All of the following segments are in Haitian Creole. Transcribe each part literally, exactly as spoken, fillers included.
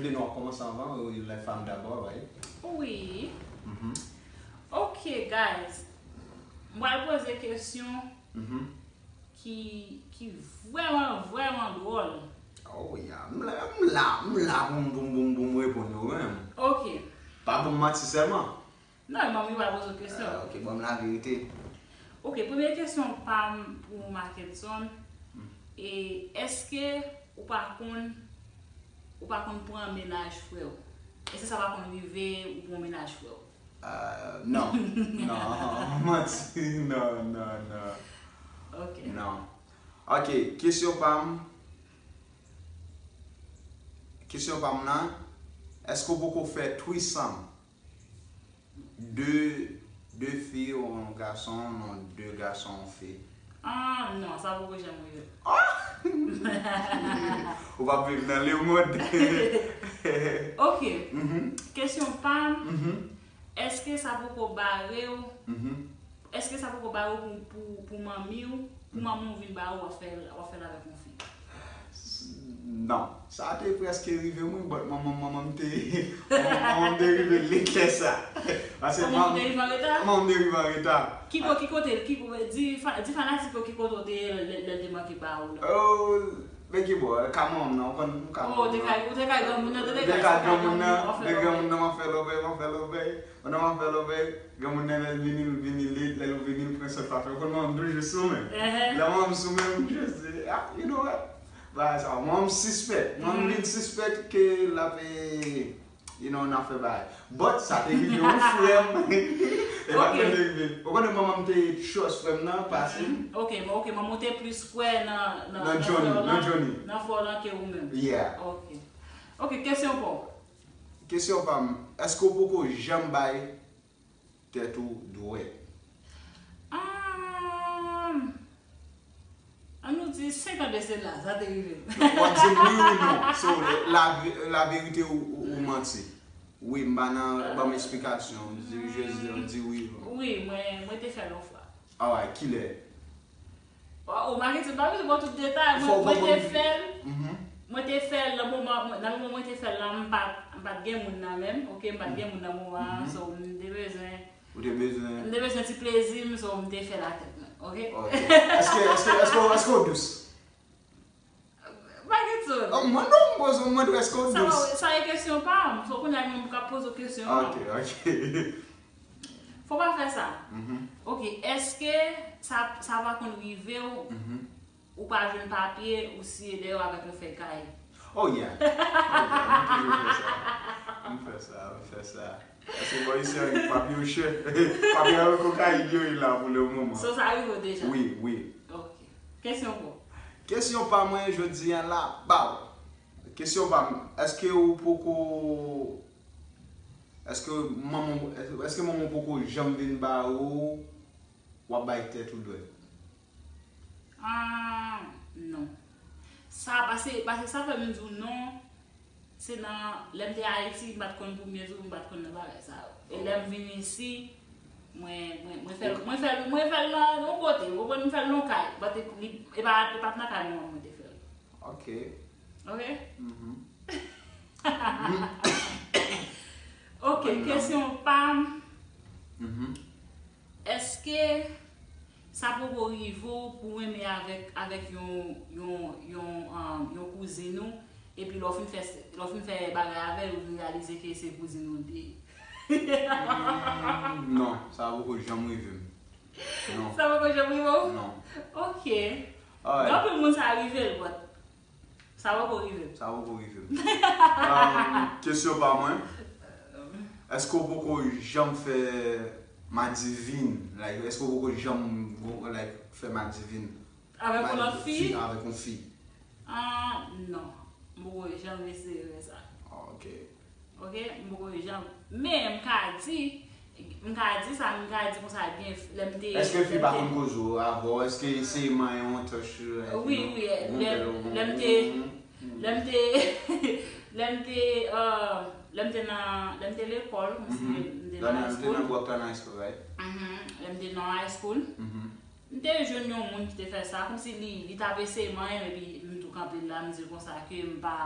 Lè nou ap kòmanse anvan, euh, les femmes d'abord, right? Wi. Mhm. Ok, guys. M pral poze kesyon Mhm. ki, ki vrèman, vrèman dwòl. Oh, yeah. M la, m la, m la pou m, pou m, pou m, pou m reponn yo, menm. Ok. Pa pou m manti sèlman. Non, manmi pa poze w kesyon. Ah, ok, ban m laverite. Ok, premye kesyon pa m pou Mackenson. E èske ou pa konn ou pa konn pran mennaj frè w? Èske sa pa konn rive ou pran mennaj frè w? Ah, non. Non, manti. Non, non, non. Ok. Non. Ok, kesyon pa m. Kesyon pa m nan, èske w poko fè threesome? De, de fi, yon gason, non, de gason, yon fi. Ah, non, sa poko janm rive. Ou p ap viv nan lemond. Ok. Mhm, Kesyon pa m, mhm, èske sa poko bare w? mhm. Èske sa poko bare w pou, pou, pou manmi w? Pou manmi w vin bare w, w ap fè, w ap fè l avèk yon fi? Non, sa te prèske rive m, wi, but manman, manman m te, manman, manman m te rive lekè sa. Paske Manman w te rive an reta? Manman m te rive an reta. Ki kote, ki kote, ki kote, di, fa- di fanatik yo ki kote w te ye lè lè l te manke bare w la? Oh, men ki bò, ka manman m nan, ou konn ka Oh, ou te kay, ou te kay granmoun nan, te Te ka granmoun nan, w ap fè te lòbèy. Granmoun nan, m ap fè lòbèy, m ap fè lòbèy. Pandan m ap fè lòbèy, granmoun nan lè l vini, l vini late, lè l vini l pran sa l pa fè. Ou konn manman m toujou sou men. Ehe. Lè manman m sou men, m just di, ah, you know what? Bagay sa, manman m sispèk. Manman m Mhm. vin sispèk ke l ap, eh, you know, n ap fè bagay. But sa te rive yon frè m. E pa Ok. Te rive. Ou konnen manman m te trust frè m nan pase. Ok, bon, ok, manman w te plis kwè nan, nan, Nan nan Johnny, frè w nan lan, Johnny. Nan frè w lan ke ou menm. Yeah. Ok. Ok, kesyon pa w. Kesyon pa m, èske w poko janm bay tèt ou dwèt? Ah, an nou di senkant de sela, sa te rive m. W ap di m wi ou non. So, la, la verite ou, ou, ou manti. Wi, m pa nan ban m eksplikasyon. M di, je di, di wi ou non. Wi, mwen, mwen te fè l yon fwa. Alright, kilè? Oh, oh, Marketing, pa bezwen ba w tout detay. Fò Mwen, mwen w te ban m- fè l, Mhm. mwen te fè l nan moman, mwen- nan moman mwen te fè l la, m pa, m pa t gen moun nan menm, ok, m pa t gen moun nan moman an, Mhm. So, m te bezwen, Ou te bezwen. M te bezwen ti plezi m, so, m te fè l a tèt mwen, ok? Ok. Èske, èske, èske, èske w dous? Marketing. Oh, mwen non, m poze w, mwen dwe èske w Sa, dous? Sa e kesyon pa m. So, kounye a, mwen ka poze w kesyon an. Ok, ok. Fò pa fè sa. Mhm, Ok, èske sa, sa pa konn rive w, mhm. Ou pa jwenn papye, ou siye dèyè w avèk yon fèy kaye? Oh yeah. Oh yeah, m toujou fè sa. M fè sa, m fè sa. Paske bò isi a, papye yo chè. Papye avèk kokayin yo ye la pou le moman. So, sa rive w deja? Wi, wi. Ok. Kesyon pou w. Kesyon pa mwen jodi a la, baw. Kesyon pa m, èske ou poko, èske manman, èske manman w poko janm vin ba ou, w ap bay tèt ou dwèt? Ah, non. Sa, paske, paske sa fè m di w non, se nan, lè m te Ayiti, m pa t konn pou m ye tou, m pa t konn nan bagay sa yo. E lè m vin isi, mwen, mwen, mwen fè l, mwen fè l, mwen fè l nan yon kote, ou konprann, m fè l nan yon kay. But li, e pa, e pa t nan kay mwen, mwen te fè l. Ok. Ok? Mhm. Ok, kesyon pa m. Mhm. Èske sa poko rive w pou w renmen avèk, avèk yon, yon, yon, um, yon kouzin ou, epi lè w fin fè, lè w fin fè bagay avè l, ou vin reyalize ke se kouzin ou l te ye? Mm, non, sa poko janm rive m. Non. Sa poko janm rive w? Non. Ok. Alright. Gen anpil moun sa rive l, but sa poko rive m. Sa poko rive m. Um, kesyon pa mwen. Èske w poko janm fè madivin? Like, èske w poko janm, like, fè madivin? Avèk yon lòt fi? Avèk yon fi. Ah, non. M poko janm eseye fè sa. Ah, ok. Ok? M poko janm. Men, m ka di, m ka di sa, m ka di konsa byen, lè m te. Èske fi pa konn koze w avè w? Èske se manyen w touch you, like, Wi, you know, wi, lè, lè m te, lè m te, lè m te, euh, lè m te nan, lè m te lekòl, m te, m te nan high school. Nan Brockton High School, right? Mhm. Lè m te nan high school. M te jwenn yon moun ki te fè sa, kòmsi li, li t ap eseye manyen m, epi m tou kanpe la, m di l konsa ke m pa,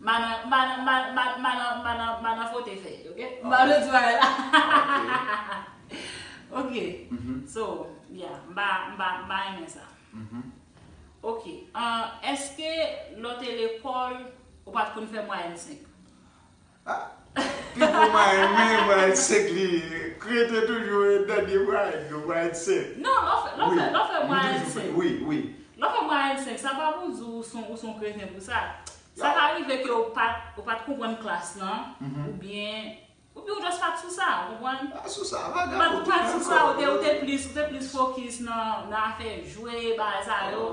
M pa nan, m pa nan, m pa, m pa, m pa nan, m pa nan, m pa nan fote fèy, ok? M pa vle di bagay la. Ok. Ok. So, yeah, m pa, m pa, m pa renmen sa. Ok. Ah, èske lè w te lekòl, ou pa t konn fè mwayèn senk? Ah, Pipo mwen renmen mwen sek li. Kreten toujou e dènye mwen yo mwen sek. Non, lè w fè, lè w fè, lè w fè mwen sek. Wi, wi. Lè w fè mwen sek, sa pa pou di w se yon, ou se yon kreten pou sa. Sa ka rive ke ou pa t, ou pa t konprann klas lan, oubyen, oubyen ou just pa t sou sa, ou konprann? Pa sou sa, vagabon. Ou pa t sou sa, ou te, ou te plis, ou te plis fokis nan, nan afè jwe, bagay sa yo.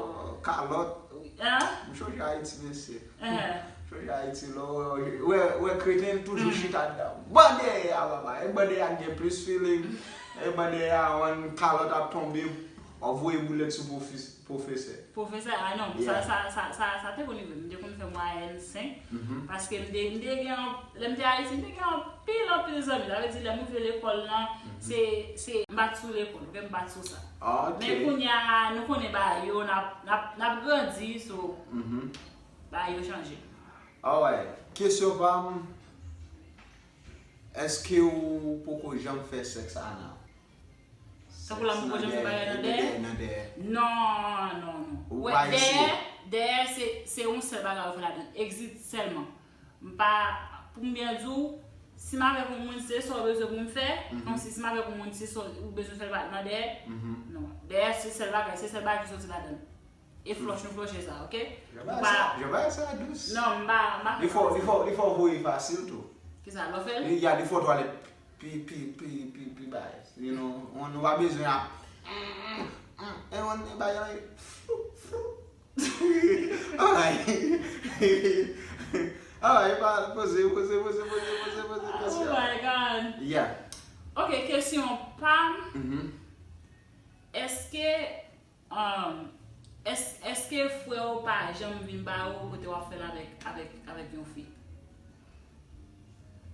Kalòt. Hein? M chonje Ayiti, mesye. Chonje Ayiti, lè w wè, wè kreten toujou chita ban dèyè a, papa. E ban dèyè a k gen plis feeling. E ban dèyè a, yon kalòt ap tonbe, w ap voye boulèt sou pwofesè. Pwofesè, ah non, sa, sa, sa, sa, sa te konn rive m. M te konn fè mwayèn senk, paske m te, m te gen, lè m te Ayiti, m te gen anpil, anpil zanmi. Sa vle di, lè m rive lekòl lan, se, se, m pa t sou lekòl, ok, m pa t sou sa. Men kounye a, nou konnen bagay yo, n ap, n ap, n ap grandi, so, bagay yo chanje. Alright. Kesyon pa m, èske ou poko janm fè sèks anal? Tankou la m poko janm fè bagay nan dèyè? Nan dèyè. Non, non, non. Ou pa eseye? Dèyè, dèyè se, se yon sèl bagay ou fè ladan. Exit sèlman. M pa, pou m byen di w, si m avèk yon moun, se sa w bezwen pou m fè, kòmsi si m avèk yon moun, se sa w bezwen fè l pa nan dèyè. Non. Dèyè se sèl bagay, se sèl bagay ki soti ladan. E flòch nou flòche sa, ok? Jan bagay sa, jan bagay sa dous. Non, m pa, m pa fè bagay sa. Li fò, li fò, li fò voye fasil tou. Kisa, lè w fè l? Li, ya, li fò twalèt pi, pi, pi, pi, pi bay. You know, nou pa bezwen ap, e yon bagay la, flou, flou. Alright. Alright, pa, poze, poze, poze, poze, poze, poze kesyon. Oh my God. Yeah. Ok, kesyon pa m. Èske Um, èske, èske frè w pa janm vin ba ou kote w ap fè l avèk, avèk, avèk yon fi?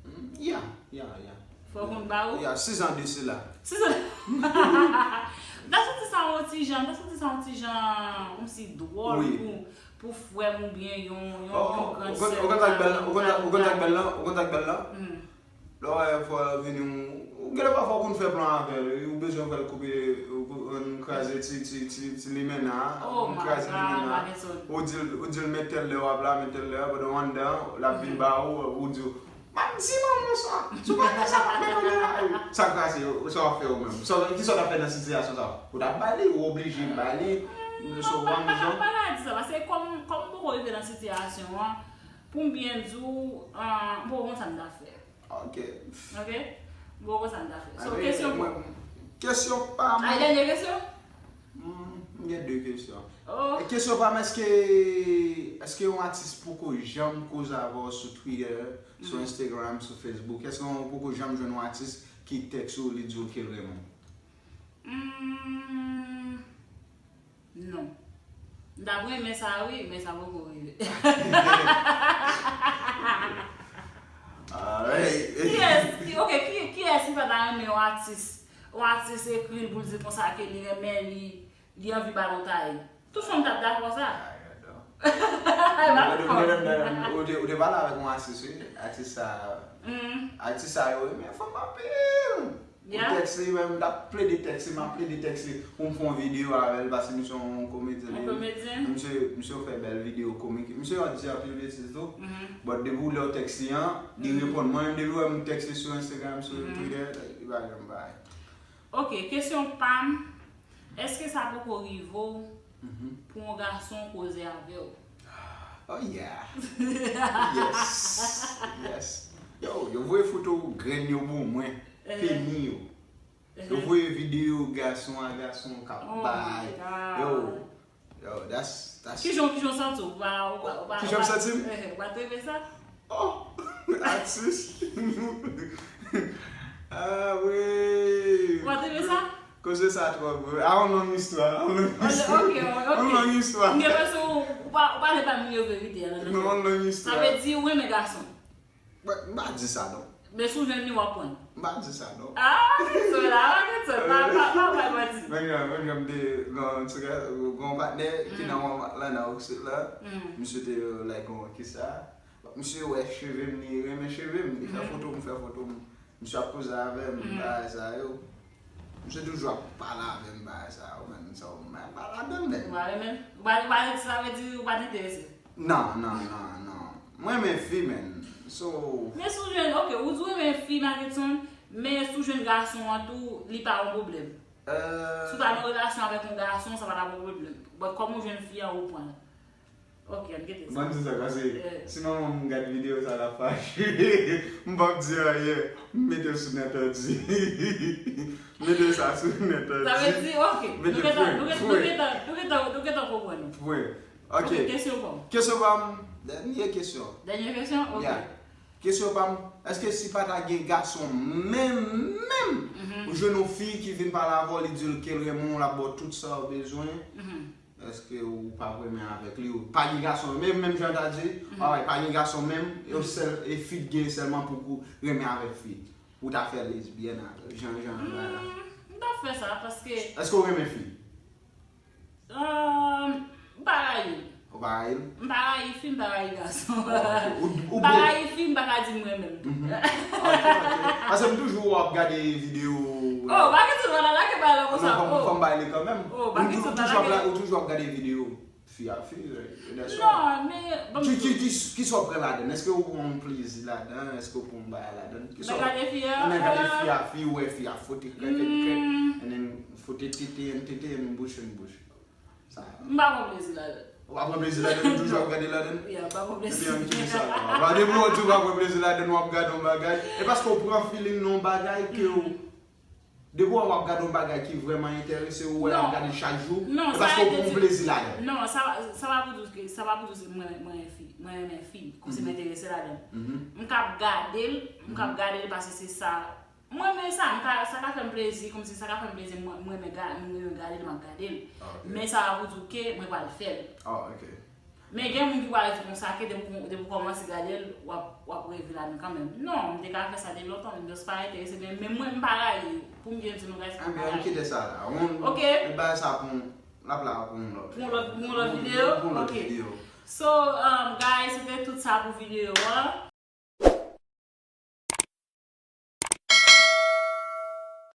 Mm, yeah, yeah, yeah. Frè w konn ba ou? Yeah, sis an de sila. Sis an. M ta santi sa yon ti jan, m ta santi sa yon ti jan, kòmsi dwòl pou, pou frè m oubyen yon, yon, yon grann sè. Ou konn sa k bèl lan? Ou konn sa k bèl lan? Ou konn sa k bèl lan? Lè w wè frè w vini, ou, ou genlè pafwa ou konn fè plan avè l, ou bezwen fè l koupe, ou, ou, ou kraze ti, ti, ti, ti limenna, ou kraze limenna, ou di l, ou di l men tèl lè w ap la, men tèl lè, pandan w anndan, l ap vin ba ou, ou di w, "M ap di manman sa, si w pa fè sa, m ap met w nan lari." Sa kraze, sa w ap fè ou menm? Sa, kisa w t ap fè nan sitiyasyon sa? Ou t ap ba li, ou oblije ba li, so, w ap bezwen. M pa ka di sa, paske kòm, kòm m poko rive nan sitiyasyon an, pou m byen di w, ah, m poko konn sa m t ap fè. Ok. Ok? Bon, konsa n ta fè. So, kesyon pou. Kesyon pa m. Ay, dènye kesyon? Hmm, m gen de kesyon. Oh. E kesyon pa m, èske, èske yon atis poko janm koze avè w sou Twitter, sou Instagram, sou Facebook? Èske w poko janm jwenn yon atis ki tèks ou, li di w ke l renmen w? Hmm. Non. M t ap renmen sa wi, men sa poko rive. Alright. Kiyès, ki, ok, ki, kiyès ki pa ta renmen yon atis, yon atis ekri l pou l di konsa ke li renmen li, li anvi ba l yon tay? Tout fanm t ap dakò sa. Ay, gadon. Ou te, ou te pale avèk yon atis, wi. Atis sa, atis sa yo renmen fanm anpil. Ou tèks li, men m t ap plede tèks li, m ap plede tèks li pou m fè yon videyo avè l, paske misye yon komedyen li ye. Yon komedyen? Misye, misye fè bèl videyo komik. Misye yon di anpil betiz tou. But depi w lè w tèks li an, li reponn. Mwen menm, depi w wè m tèks li sou Instagram, sou Twitter, li pa janm bay. Ok, kesyon pa m. Èske sa poko rive w pou yon gason koze avè w? Oh yeah. Yes. Yes. Yo, yo voye foto grenn yo pou mwen. Peni yo. Yo voye videyo gason a gason k ap bay. Yo. Yo, that's, that's. Kijan, kijan w santi w? Ou pa, ou pa, ou pa, kijan m santi m? Ou pa t renmen sa? Oh, atis. Ah wi. Ou pa t renmen sa? Koze sa twò gwo. A yon long istwa, a yon long istwa. Ok, ok. Yon long istwa. M gen enpresyon ou pa, ou pa vle ba m yo verite a, non, non. Non, yon long istwa. Sa vle di ou renmen gason. Mwen, m pa di sa non. Men si w jwenn li, w ap pran l. M pa di sa non. Ah, se la, pa gen sa, pa, pa, pa bay manti. Menm jan, menm jan m te gen yon ti, gen yon patnè ki nan yon Atlanta, Oxford la. Misye te, like, yon, kisa? Misye wè cheve m, li renmen cheve m, li fè foto m, fè foto m. Misye ap koze avè m, bagay sa yo. Misye toujou ap pale avè m, bagay sa yo, men sa yo, mwen pa ladan l, men. Ou pa renmen? Ou pa, ou pa, sa vle di ou pa t enterese? Non, non, non, non. Mwen renmen fi, men. So, Men si w jwenn, ok, ou di w renmen fi, Macketson, men si w jwenn gason an tou, li pa yon pwoblèm. Si w ta nan relasyon avèk yon gason, sa pa t ap yon pwoblèm. But kòm ou jwenn fi an, ou pran l. Ok, ann gete sa. Ban m di sa, paske si manman m gad videyo sa, l ap fache. M p ap di anyen. M mete l sou nètandi. M mete sa sou nètandi. Sa vle di, ok. Nou gentan, nou gentan, nou gentan, nou gentan, nou gentan konprann. Pwen. Ok. Ok, kesyon pa w. Kesyon pa m. Dènye kesyon. Dènye kesyon? Ok. Yeah. Kesyon pa m, èske si pa ta gen gason menm, menm, ou jwenn yon fi ki vin pale avè w, li di w ke l renmen w, l ap ba w tout sa w bezwen, èske ou p ap renmen avèk li? Ou pa gen gason menm, menm jan w ta di, alright, pa gen gason menm, e yon sèl, e fi t gen sèlman pou kou renmen avèk fi. Ou ta fè lesbyèn avè l, jan, jan, bagay la. M ta fè sa, paske Èske w renmen fi? Ahn, m pa rayi l. Ou pa rayi l? M pa rayi fi, m pa rayi gason. M pa rayi fi, m pa ka di m renmen l tou. Ok, ok. Paske m toujou wè w ap gade videyo. Oh, pa gen sou la, lage bay la konsa. Non, fò m, fò m bay li kanmenm. Oh, pa gen sou la, lage. Ou toujou ap gade videyo fi a fi, e dèswa. Non, men, bon. Ki, ki, ki, ki sa w pran ladan l? Èske w pran yon plezi ladan l? Èske w pran yon bagay ladan l? Ki sa w. Mwen gade fi a, mwen gade fi a fi, ou wè fi a fote krèt, krèt, and then fote tete, and tete, and bouch, and bouch. Sa. M pa pran plezi ladan l. Ou pa pran plezi ladan l, ou toujou ap gade ladan l? Yeah, m pa pran plezi. Ebyen, ann kite sa la. Depi w di w pa pran plezi ladan l, w ap gade yon bagay. E paske w pran feeling nan yon bagay ke w, depi w ap gade yon bagay ki vrèman enterese w, w ap gade l chak jou, e paske w pran plezi ladan l. Non, sa, sa pa pou di w ke, sa pa pou di w se mwen, mwen renmen fi, mwen renmen fi, kòmsi m enterese ladan l. M ka ap gade l, m ka ap gade l paske se sa. Mwen renmen sa, m ka, sa ka fè m plezi, kòmsi sa ka fè m plezi, mwen, mwen renmen ga-, mwen renmen gade l, m ap gade l. Men sa pa pou di w ke mwen pral fè l. Men gen moun ki pral di konsa ke depi w, depi w kòmanse gade l, w ap, w ap reve ladan l kanmenm. Non, m te ka fè sa depi lontan, men m just pa enterese, men, men mwen, m pa rayi, pou m byen di nou, guys, m pa rayi. Ann kite sa la. Ok. Ou bay sa pou, l ap la pou yon lòt. Pou yon lòt, pou yon lòt videyo? Pou yon lòt videyo. So, um, guys, se te tout sa pou videyo a.